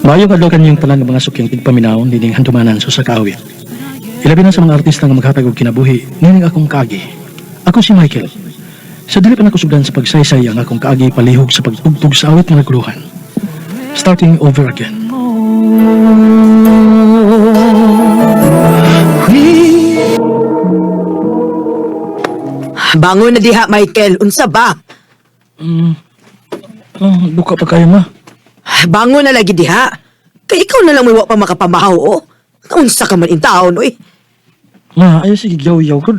Maayong adlaw kanyang tanan nga mga sukyang tigpaminaw nining handumanan sa usa ka awit. Ilabi na sa mga artista nga maghatag og kinabuhi nining akong kaagi. Ako si Michael. Sa dili pa nako sugdan sa pagsaysay ang akong kaagi palihog sa pagtugtog sa awit nga naguluhan. Starting over again. Bangon na diha, Michael. Unsa ba? Oh, buka pa kayo, ma. Bangon na lagi diha. Kay ikaw na lang may wa pa makapamahaw, oh. Unsa ka man intaon, oy. Ma, ayaw sige yaw-yaw ko.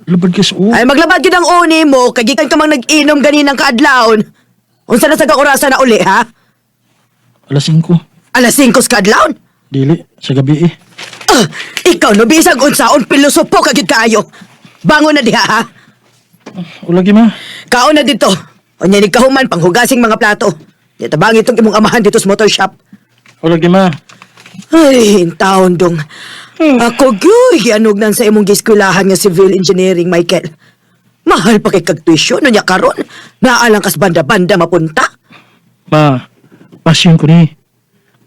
Lubad ka sa ulo. Ay maglabad gid ang uni mo kay gikan ka mang nag-inom ganinang kaadlawon. Unsa na sa orasan na uli, ha? Alas 5. Alas 5 sa kaadlawon. Dili, sa gabi eh. Ah, ikaw no bisag unsaon pilosopo ka gid kaayo. Bangon na diha, ha? O lagi, ma. Kaon na dito. Unya ni kahuman panghugasing mga plato. Di tabangi itong imong amahan dito sa motor shop. O lagi, ma. Ay, taon dong. Ako gyud gianugnan sa imong giskwelahan nga civil engineering, Michael. Mahal pa kay kag tuition unya karon. Naalang kas banda-banda mapunta. Ma, pasyon ko ni.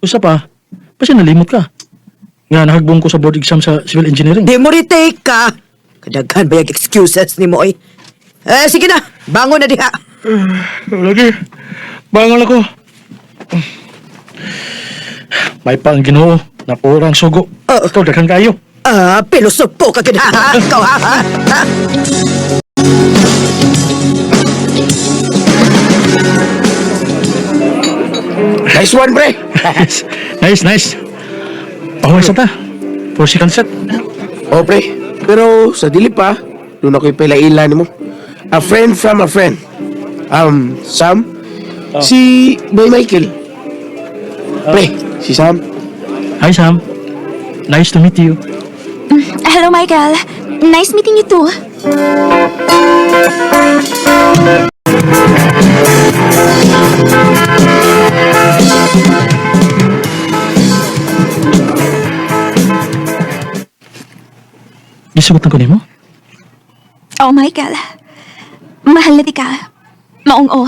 Usa pa, basta nalimot ka. Nga nahagbong ko sa board exam sa civil engineering. Di mo retake ka. Kadaghan ba yung excuses ni mo oy. Eh, sige na. Bangon na diha. Lagi, bangon ako. May pa ang ginoo, napurang sugo. Oh. Ikaw, daghan kayo. Ah, pilosopo ka gid ha. Ha? Ikaw ha, ha? Ha? Nice one, pre. Nice, nice, nice. Pahuway sa ta. For second set. Oh, pre. Pero sa dili pa, doon ako'y pailaila nimo. A friend from a friend. Sam? Si Boy Michael. Pre, si Sam. Hi, Sam. Nice to meet you. Hello, Michael. Nice meeting you too. Gisugotan ko nimo? Oh, Michael. Mahal na ti ka. Maong o.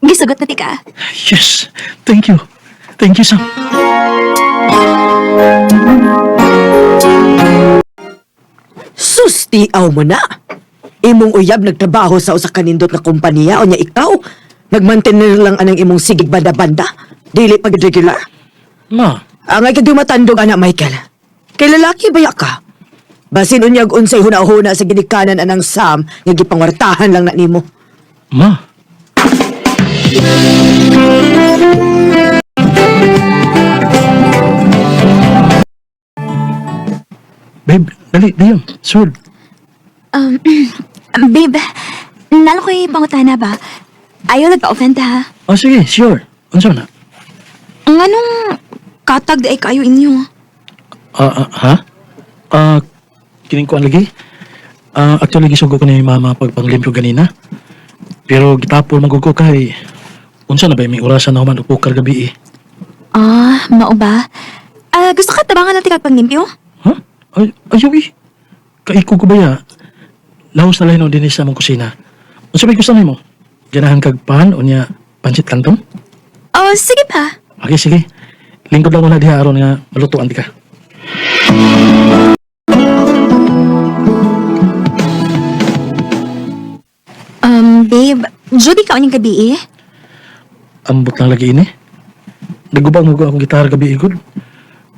Gisugot na ti ka. Yes. Thank you. Thank you, Sam. Susti aw mo na. Imong uyab nagtrabaho sa usa ka nindot nga kompanya unya ikaw nagmantener lang anang imong sigig banda-banda. Dili pag regular. Ma, Angay ka dumatandog anak Michael. Kay lalaki baya ka. Basin unyag unsay huna-huna sa ginikanan anang Sam nga gipangwartahan lang na nimo. ma. Babe, dali, dayon. Sword. Um, babe, nalo ko'y pangutana ba? Ayaw nagpa-offend ha. Oh, sige, sure. Unsa na? Nganong katag di ay kayo inyo? Ah, ah, ha? Ah, kining kuan lagi. Ah, actually gisugo ko ni mama pagpanglimpyo ganina. Pero gitapol man gud ko kay unsa na ba may orasan na human upokar gabi eh. Ah, mao ba? Ah, gusto ka tabangan natin kag paglimpyo? Ha? Ay, ayaw eh. Kaikog ko ba ya? Laos na lang din sa among kusina. Unsa may gusto nimo? Ganahan kag pan o niya pansit canton? Oh, sige pa. Okay, sige. Lingkod lang muna diha aron nga malutuan di ka. Babe, Judy ka unyang gabi eh. Ambot lang lagi ini. Nagubang mo ko akong gitara gabi igod.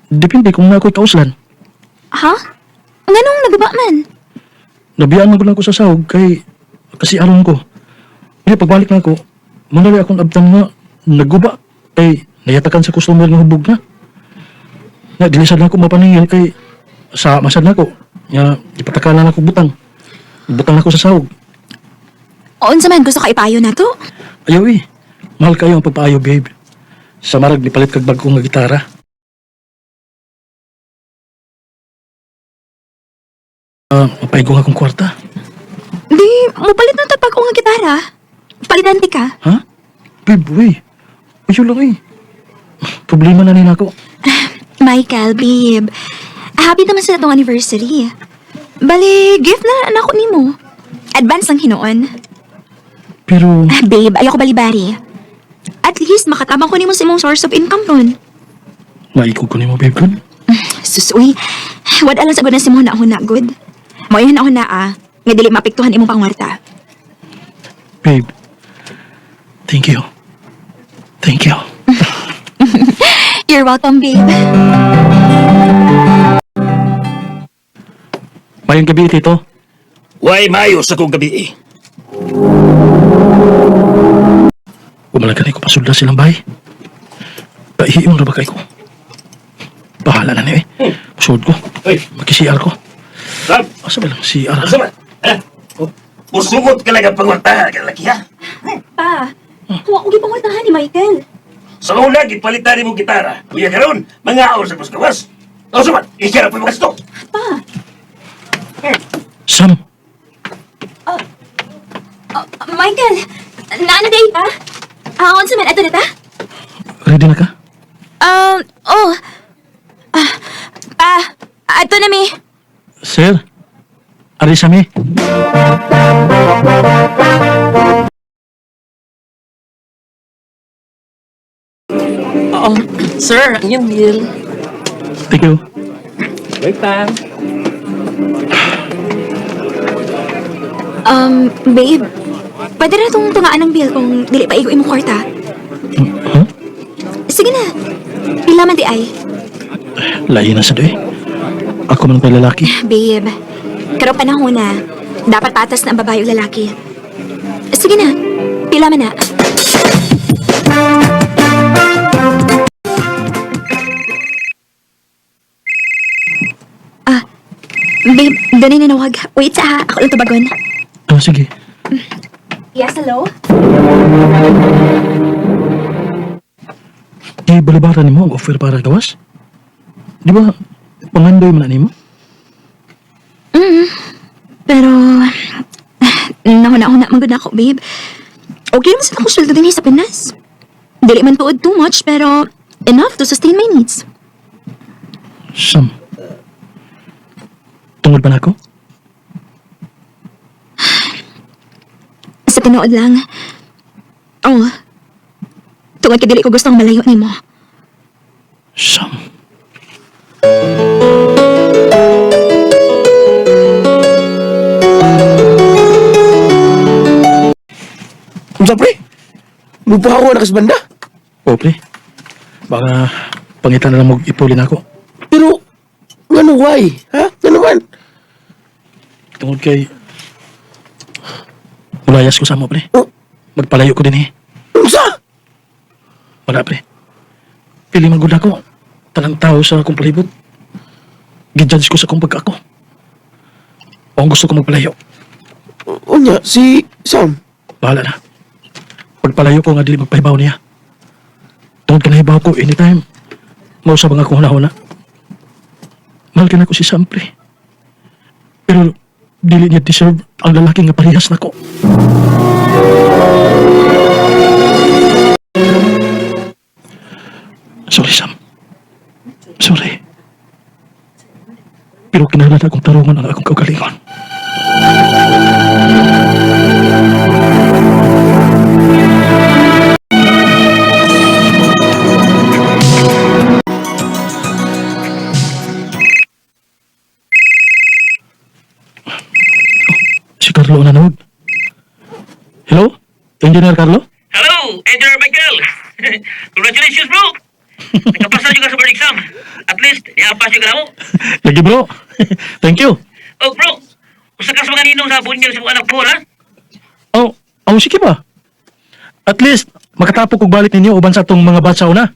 Depende kung na ako'y kauslan. Ha? Nganong naguba man? Nabiyaan man ko lang ko sa sahog kay kasi aron ko. Hindi, pagbalik na ako, manali akong abtang nga naguba kay nayatakan sa customer nga hubog na. Na dilisad na ako mapaningil kay sa masad na ako. Nga ipatakalan ako butang. Butang na ako sa sahog. O, unsa man gusto ka ipayo na to? Ayaw eh. Mahal kayo ang pagpaayo, babe. Sa marag, nipalit kag bag-o nga gitara. Ah, mapaigong akong kwarta. Di, mupalit na tapag ko nga gitara. Palitan ti ka. Ha? Babe, wey. Ayaw lang eh. Problema na nila ako. Michael, babe. Happy naman sa atong anniversary. Bali, gift na anak ko nimo. Advance lang hinuon. Pero, Ah, babe, ayoko balibari. At least makatabang ko nimo sa imong source of income ron. Naikog ko nimo, babe, good. Sus, uy. Wala lang sa na si mo na huna, good. Mo yun na ah. Nga dili mapiktuhan imong pangwarta. Babe, thank you. Thank you. You're welcome, babe. Mayong gabi, Tito. Way mayo sa kong gabi eh. Umalagan ko pasudla silang bahay. Paihiyon ra ba kay ko? Bahala na niyo eh. Sud ko. Uy. Maki-CR ko. Sam, Asa ba lang CR? asa ba? Ha? Musugot ka lang ang pangwartahan ka laki ha? Pa, huwag ko gipangwartahan ni Michael. Sa una, gipalitan mo gitara. Kuya karon, mga sa gawas. O sumat, ikira po yung gasto. Pa, Sam, Michael, naana day pa? Ah, unsa man ato na ta? Ready na ka? Oh. Ah, pa, ato na mi. Sir, ari sa mi. Oo. Sir, ang iyong bill. Thank you. Welcome. Babe, pwede na itong tungaan ng bill kung dili pa igo imong kwarta. Huh? Sige na. Pila man di ay. Layo na sa doy. Ako man kay lalaki. Babe, karong panahon na, dapat patas na ang babae o lalaki. Sige na, pila man na. Ah, babe, doon na nawag. Wait sa ha, ako lang tubagon. Ah, sige. Yes, hello? Di balibaran nimo ang offer para gawas? Di ba, pangandoy man na nimo? Pero, nahuna-huna man gud ako, babe. Okay naman sa akong sweldo din sa Pinas. Dili man tuod too much, pero enough to sustain my needs. Sam, tungod ba na ako? Sa tinuod lang. Oh, tungod kay dili ko gustong malayo nimo. Sam. Unsa pre? Mupa ako na kasbanda. Oh, pre. Baka pangitan na lang mo ipuli na ako. Pero ngano why? Ha? Ngano man? Tungod kay mulayas ko sa mo, pre. Oh, Magpalayo ko din eh. unsa? Wala, pre. Pili man gud ako. Tanang tao sa akong palibot. Gijudge ko sa akong pagka-ako. O ang gusto ko magpalayo. Unya si Sam. Bahala na. Pagpalayo ko nga dili magpahibaw niya. Tungod ka nahibaw ko anytime. Mausab ang akong hunahuna. Mahal ka na ko si Sam, pre. Pero dili niya deserve ang lalaki nga parehas nako. Sorry, Sam. Sorry. Pero kinahanglan akong tarungan ang akong kaugalingon. Si Carlo ang nanawag. Hello? Engineer Carlo? Hello, Engineer Michael! Congratulations, bro! Nakapasa juga sa board exam. At least, i-pass juga mo. Lagi bro. Thank you. Oh, bro! Usa ka sa mga ninong sa bunyag sa mga anak po, ha? Oh, oh sige ba? At least, makatapok og balik ninyo uban sa atong mga batch sa una.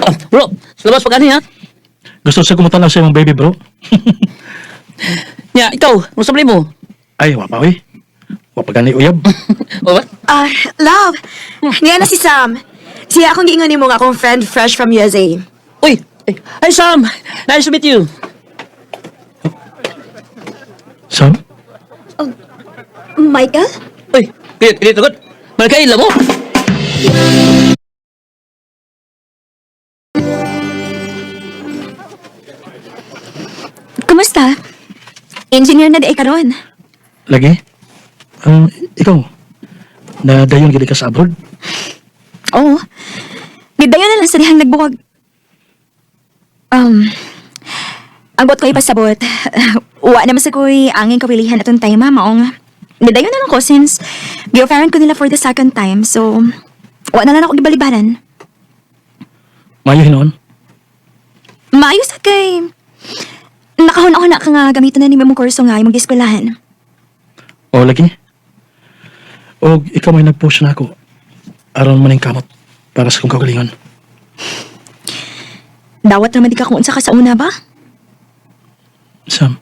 Oh, bro, sa labas pag ani ha? Gusto sa kumutanaw sa imong baby bro. Nya, ikaw, unsa man mo? Ay, wa pa oy. Wa pa gani uyab. O ba? Ah, love. Niya na si Sam. Siya akong giingon nimo nga akong friend fresh from USA. Uy, ay, hi Sam. Nice to meet you. Sam? Michael? Uy, pilit, pilit agad. Malakaila mo. Kumusta? Engineer na di ay karon. Lagi? Ikaw, na dayon gid ka sa abroad? Oo. Nidayon na lang sa dihang nagbuwag. Ang buot ko ipasabot, wa naman sa ko'y anging kawilihan atong time, maong nidayon na lang ko since gi-offeran ko nila for the second time, so wa na lang ako gibalibaran. Maayo hinuon. Maayo sa kay nakahuna-huna ka nga gamiton na nimo imong kurso nga imong gieskwelahan. O lagi. O ikaw may nag-push na ako. Aron maning kamot para sa kong kagalingon. Dawat naman di ka kung unsa ka sa una ba? Sam,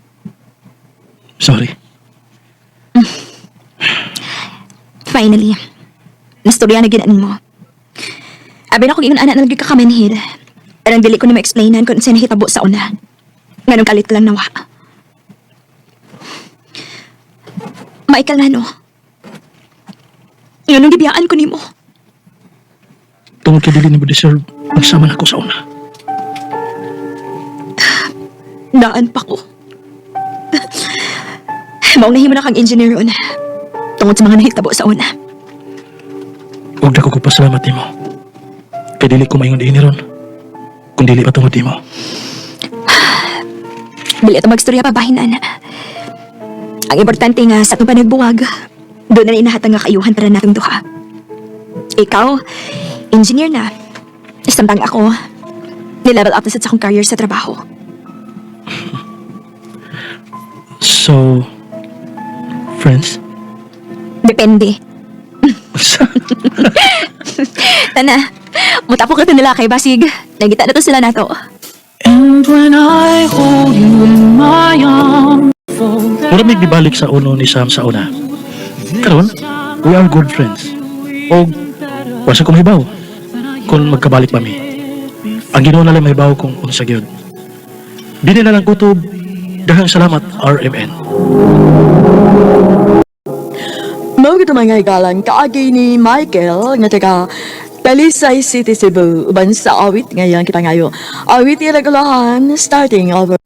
sorry. Finally, nastorya na ginaan mo. Abi na kung ingon ana na lagi ka kamanhid. Arang dili ko na ma-explainan kung unsa nahitabo sa una. Nganong kalit lang nawa. Michael, ngano? Nganong gibiyaan ko nimo? Tungod kay dili nimo deserve magsama na ako sa una. Daan pa ko. Maong nahimo na kang engineer una. Tungod sa mga nahitabo sa una. Huwag na ko pasalamat nimo. Kay dili ko maingon diini ron. Kung dili pa tungod nimo. Dili ito magstorya pa bahinan. Ang importante nga sa atong panagbuwag, doon na inahatang nga kaayuhan para natong duha. Ikaw, engineer na. Samtang ako, nilevel up na sad sa akong career sa trabaho. So, friends? Depende. Tana, mutapo ka to nila kay Basig. Nagita na to sila nato. And when I hold you in my arms, Mura may gibalik sa uno ni Sam sa una. Karon, we are good friends. Og wasa ko mahibaw kung magkabalik pa mi. Ang Ginoo na lang mahibaw kung unsa gyud. Dili na lang kutob. Daghang salamat, RMN. Mao gito mga higalan, kaagi ni Michael nga taga Talisay City, Cebu, uban sa awit ngayon kita ngayo. Awit ni regulahan starting over.